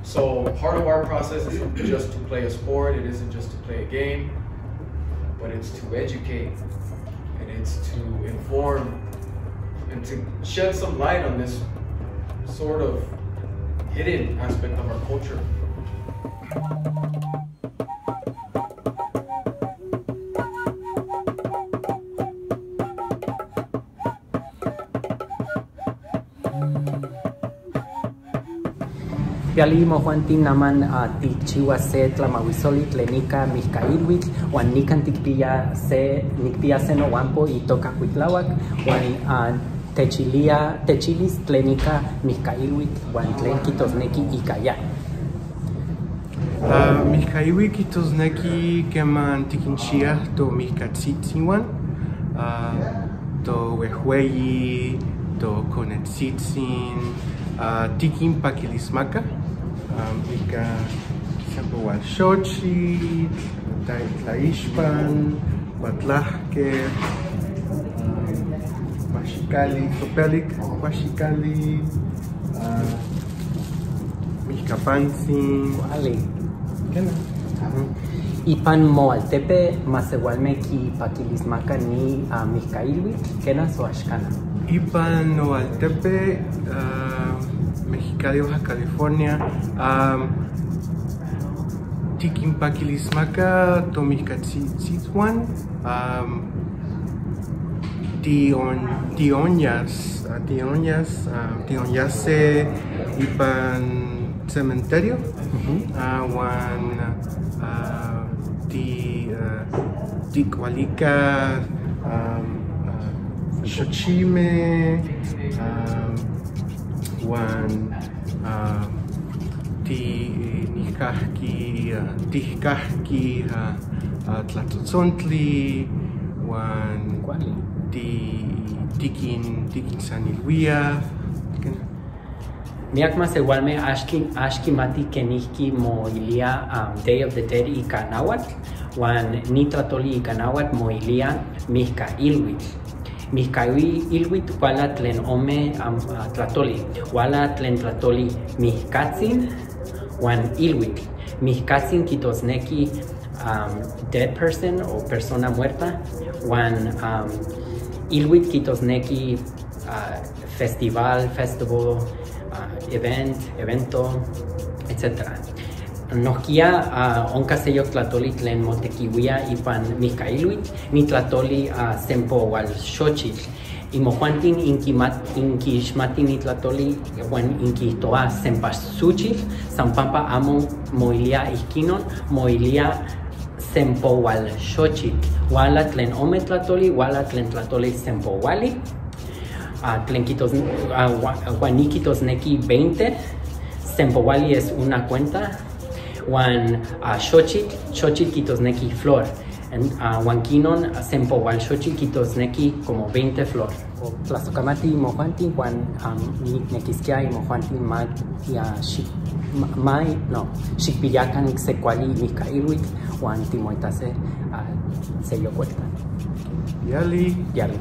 So part of our process isn't just to play a sport, it isn't just to play a game, but it's to educate and it's to inform and to shed some light on this sort of hidden aspect of our culture. Piali mojuantin naman tikchiua se tlamahuisoli tlen ika mixkailhuitl uan nikan tikpia se nikpia se nohuampo itoka Cuitláhuac uan techilia techilis tlen ika mixkailhuitl uan tlen kitosneki ika ya. Mixkailhuitl kitosneki keman tikinchiah tomixkatzitziuan, tohuejueyi, tokonetzitzin, tikinpaquilismaka ika sempoalxochitl, tlaixpan, cuatlahque, cuaxicali, topelic, cuaxicali, mixcapantzin. Cuali. Kena. Ipan moaltepe masewalme kipaquilismaka ni mixkailhuitl, kena so axkana. Ipan noaltepe, Mexicali, Baja California, tikinpaquilismaka tomixkatzitziuan, tionyas, tionyase ipan cementerio, uan ticualica xochime, uan tihkahki tlatzontli, uan tikinsanilwia. Miak masewalme axkimati kenijki moilia Day of the Dead ika náhuatl, uan ni tlatoli ika náhuatl moilia mixkailhuitl. Mixkailhuitl wala tlen ome tlatoli, wala tlen tlatoli mixkatzin uan ilhuitl. Mixkatzin kitosneki dead person o persona muerta, uan ilhuitl kitosneki festival, festival, event, evento, etc. Nohkia onka seyok tlatoli tlen motekiuia ipan mixkailhuitl, ni tlatoli sempoalxochitl. Imojuantin inkixmati ni tlatoli uan inkihtoa cempasúchil, san pampa amo moilia ihkinon, moilia sempoalxochitl. Wala tlen ome tlatoli, wala tlen tlatoli sempouali. Tlen uan ni kitosneki 20, sempouali es una cuenta. Uan xochitl, xochitl kitosneki flor. Uan kinon sempoalxochitl kitosneki como 20 flor. Tlazokamati imojuantin uan niknekiskia imojuantin ma xikpiyakan se kuali mixkailhuitl uan timoitase seyok welta. Yali. Yali.